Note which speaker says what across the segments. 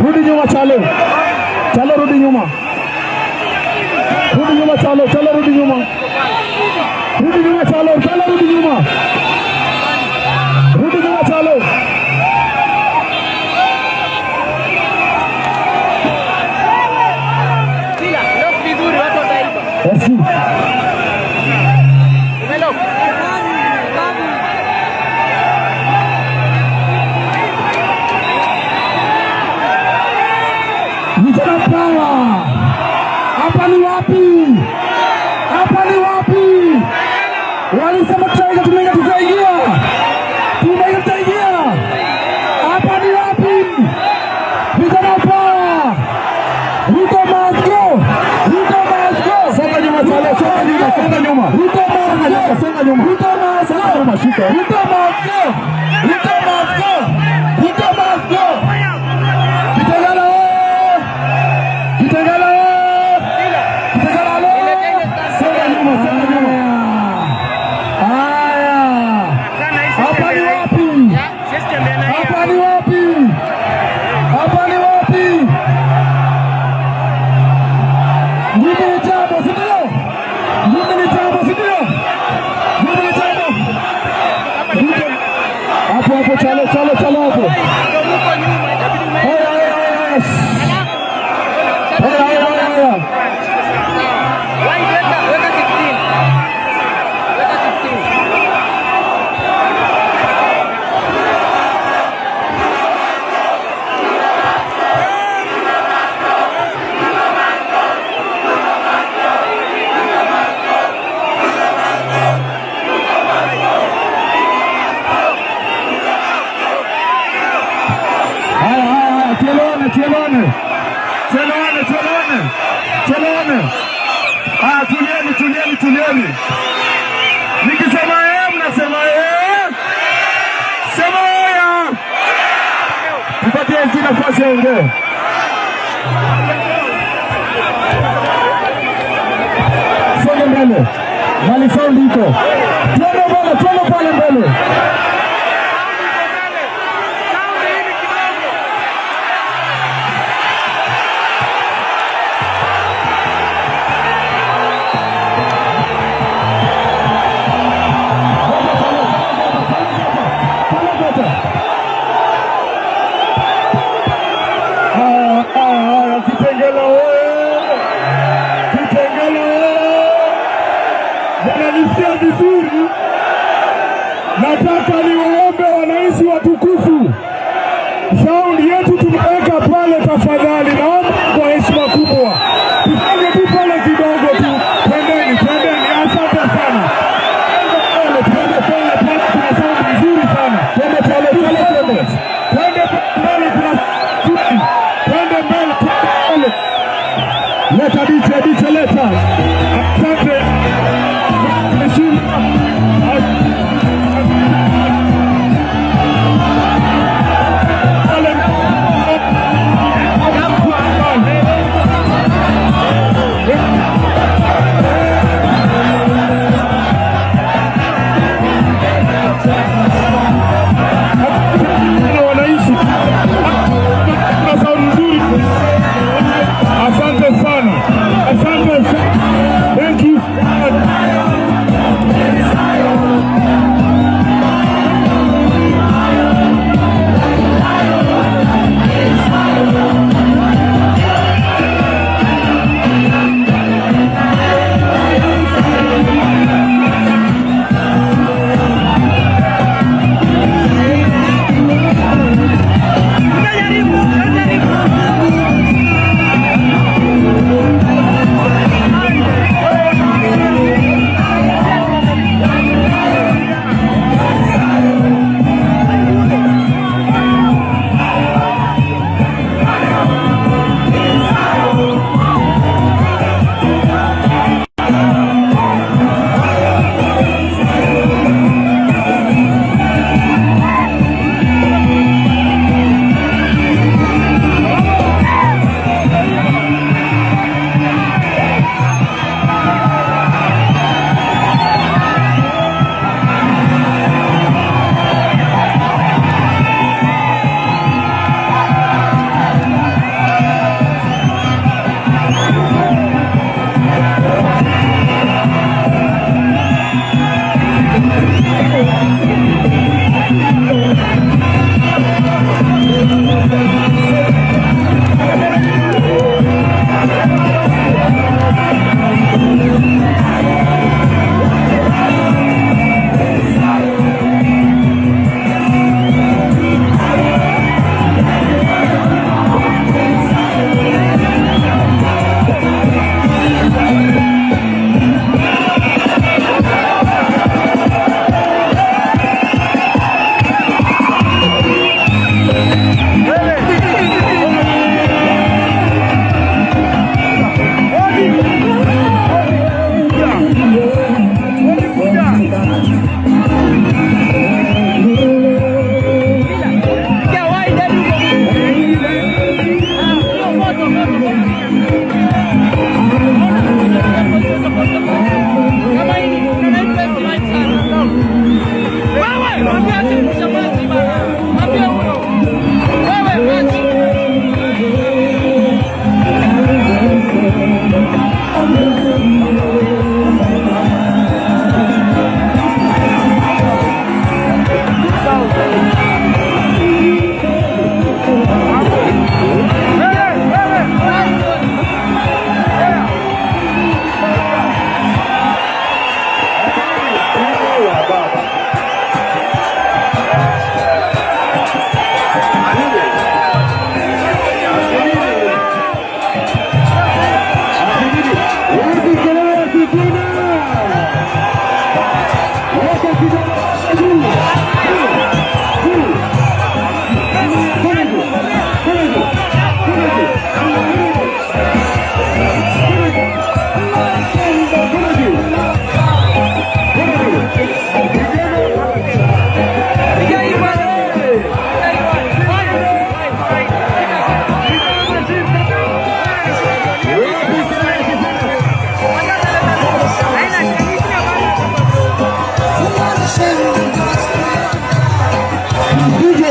Speaker 1: Rudi nyuma, Chalo. Chalo, rudi nyuma. Rudi nyuma, Chalo. Chalo, rudi nyuma. Rudi nyuma, Chalo. Chalo, rudi nyuma. Rudi nyuma, Chalo.
Speaker 2: Sila, lock vizuri watu wataiba.
Speaker 1: SG.
Speaker 2: Umelock.
Speaker 1: Vijana power. Hapa ni wapi? Hapa ni wapi? Walisema tutaingia, tumeingia, tutaingia. Tumeingia, tutaingia. Hapa ni wapi? Vijana power. Ruto must go. Ruto must go. Songa nyuma, Chalo, songa nyuma, songa nyuma. Ruto must go. Songa nyuma. Ruto must go. Nyuma, shika. Ruto must go. Ruto must go. Ruto must go. Kitengela oye! Kitengela oye! Kitengela alo! Songa nyuma, songa nyuma. Haya. Hapa ni wapi? Hapa ni wapi? Hapa ni wapi? Ngumi ni jambo, si ndio? Ngumi ni jambo, si ndio? Ngumi ni jambo. Hapo hapo, Chalo, Chalo, Chalo hapo.
Speaker 2: Huko nyuma itabidi ume.
Speaker 1: Haya, haya, haya. Haya, haya, haya, haya.
Speaker 2: Wide, weka, weka 16. Weka 16.
Speaker 1: Haya, haya, haya, tuelewane, tuelewane. Tuelewane, tuelewane. Tuelewane. Haya, tulieni, tulieni, tulieni. Nikisema eh, mnasema eh. Sema oya. Tupatie SG nafasi aongee. Songe mbele. Mali sound iko. Twende mbele, twende pale mbele.
Speaker 2: Sound hivi kidogo.
Speaker 1: Haya, haya, haya, Kitengela oye! Kitengela oye! Mnanisikia vizuri? Nataka niwaombe wananchi watukufu, sound yetu tumeweka pale, tafadhali naomba kwa heshima kubwa tusonge tu pale kidogo tu, twendeni, twendeni. Asante sana. Twende pale, twende pale, pale kuna sound nzuri sana. Twende pale, twende twende, twende mbele, kuna nzuri. Twende mbele, twende mbele. Leta DJ, DJ leta. Asante. Heshima. Pale.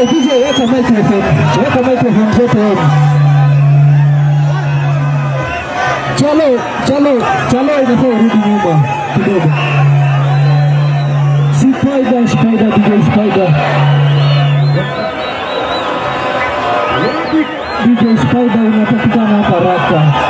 Speaker 1: DJ, weka microphone. Weka microphone zote on. Chalo, chalo, chalo, inafaa urudi nyuma kidogo. Spider, Spider, DJ Spider. DJ Spider, unapatikana hapa haraka.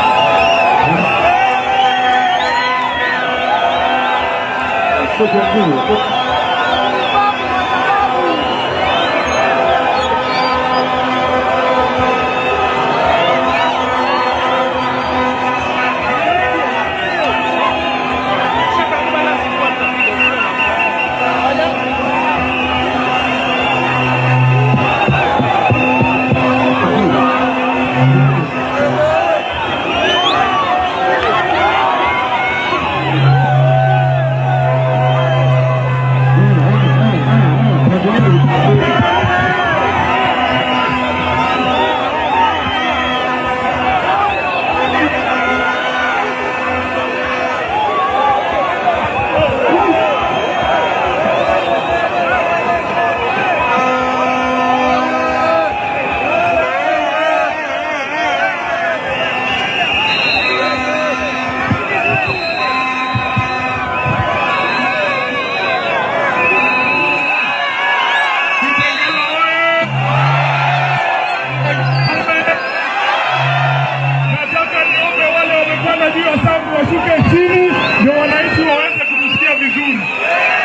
Speaker 3: Nataka niombe wale wamepanda juu ya sound washuke chini, ndio wananchi waweze kutusikia vizuri.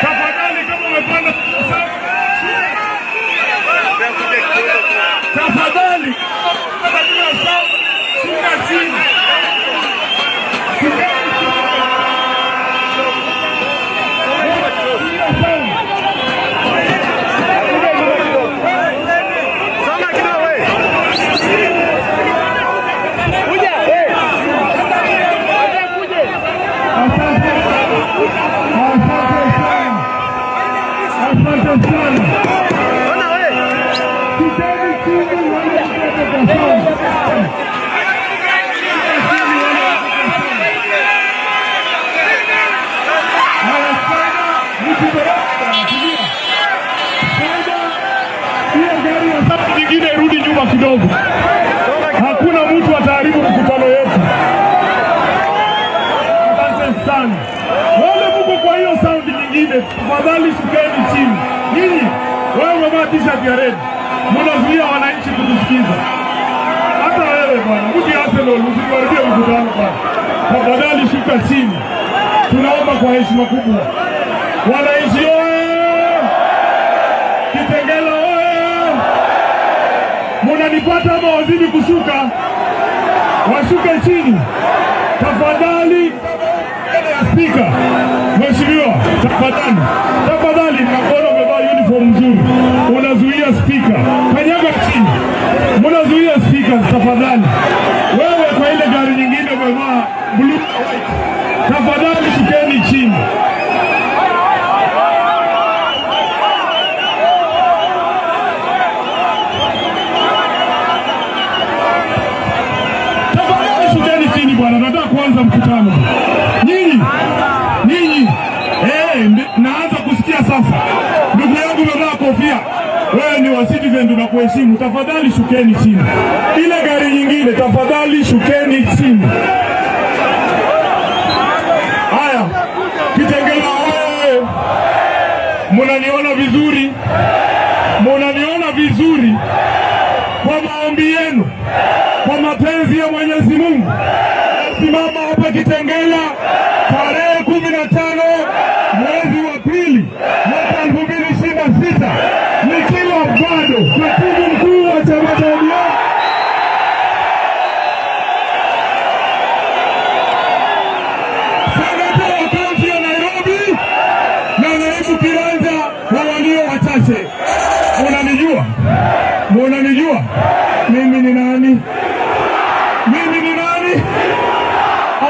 Speaker 3: Tafadhali, kama umepanda sound, tafadhali panda juu ya sound, shuka chini. Shukeni chini. Juu ya sound.
Speaker 4: Soma kidogo wewe. Kuja.
Speaker 3: Asante, asante sana, asante sana.
Speaker 4: Ona wewe.
Speaker 3: Shukeni chini wale mtoto kwa sound. Shukeni chini wale kwa sound. Haya, Spider, mtu bwana, tulia. Spider, hiyo gari ya sound nyingine irudi nyuma kidogo. Hakuna mtu ataharibu mkutano yetu. Asante sana. Wale mko kwa hiyo sound nyingine, tafadhali shukeni chini. Nyinyi, wewe umevaa t-shirt ya red, mnazuia wananchi kutusikiza. Hata wewe bwana, mtu ya Arsenal, usituharibie mkutano bwana. Tafadhali shuka chini. Tunaomba kwa heshima kubwa. Wananchi oye! Kitengela oye! Munanipata ama wazidi kushuka? Washuke chini tafadhali. Mbele ya spika, mheshimiwa, tafadhali, tafadhali, nakuona umevaa uniform nzuri, unazuia spika, kanyaga chini, munazuia spika tafadhali. Wewe kwa ile gari nyingine umevaa blue na white, tafadhali shukeni chini. Tafadhali shukeni chini bwana, nataka kuanza mkutano. Nyinyi nyinyi, naanza kusikia sasa. Ndugu yangu umevaa kofia, wewe ni wa Citizen, tunakuheshimu. Tafadhali shukeni chini. Ile gari nyingine, tafadhali shukeni chini. Haya, Kitengela oye! Munaniona vizuri? Munaniona vizuri? Kwa maombi yenu, kwa mapenzi ya Mwenyezi Mungu, simama hapa Kitengela tarehe 15 mwezi wa pili mwaka 2026 nikiwa bado katibu mkuu wa chama cha ODM. Seneta wa kaunti ya Nairobi na naibu kiranja wa walio wachache. Munanijua? Munanijua? Mimi ni nani? Mimi ni nani?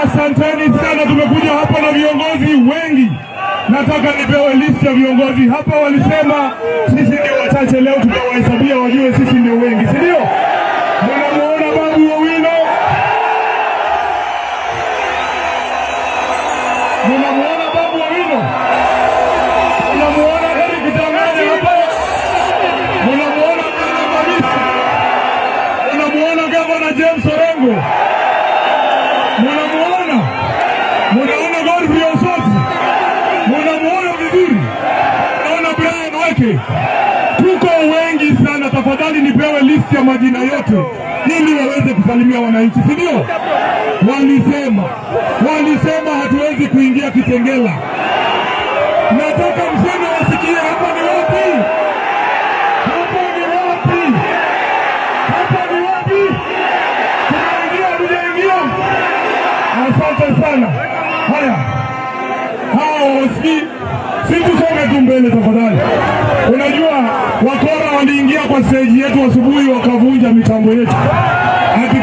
Speaker 3: Asanteni sana, tumekuja hapa na viongozi wengi. Nataka nipewe list ya viongozi hapa. Walisema sisi ndio wachache, leo tutawahesabia wajue sisi ndio wengi, si ndio? Munamuona Babu Owino, munamuona Babu Owino, munamuona Eric Changanya hapa, munamuona Tuko wengi sana, tafadhali nipewe list ya majina yote ili waweze kusalimia wananchi, si ndio? Walisema hatuwezi kuingia Kitengela. Nataka mseme wasikie, hapa ni wapi? Hapa ni wapi? Hapa ni wapi? Tunaingia, hatujaingia? Asante sana. Haya, hawa wasikii, si tusonge tu mbele tafadhali. Unajua wakora waliingia kwa stage yetu asubuhi wakavunja mitambo yetu, ati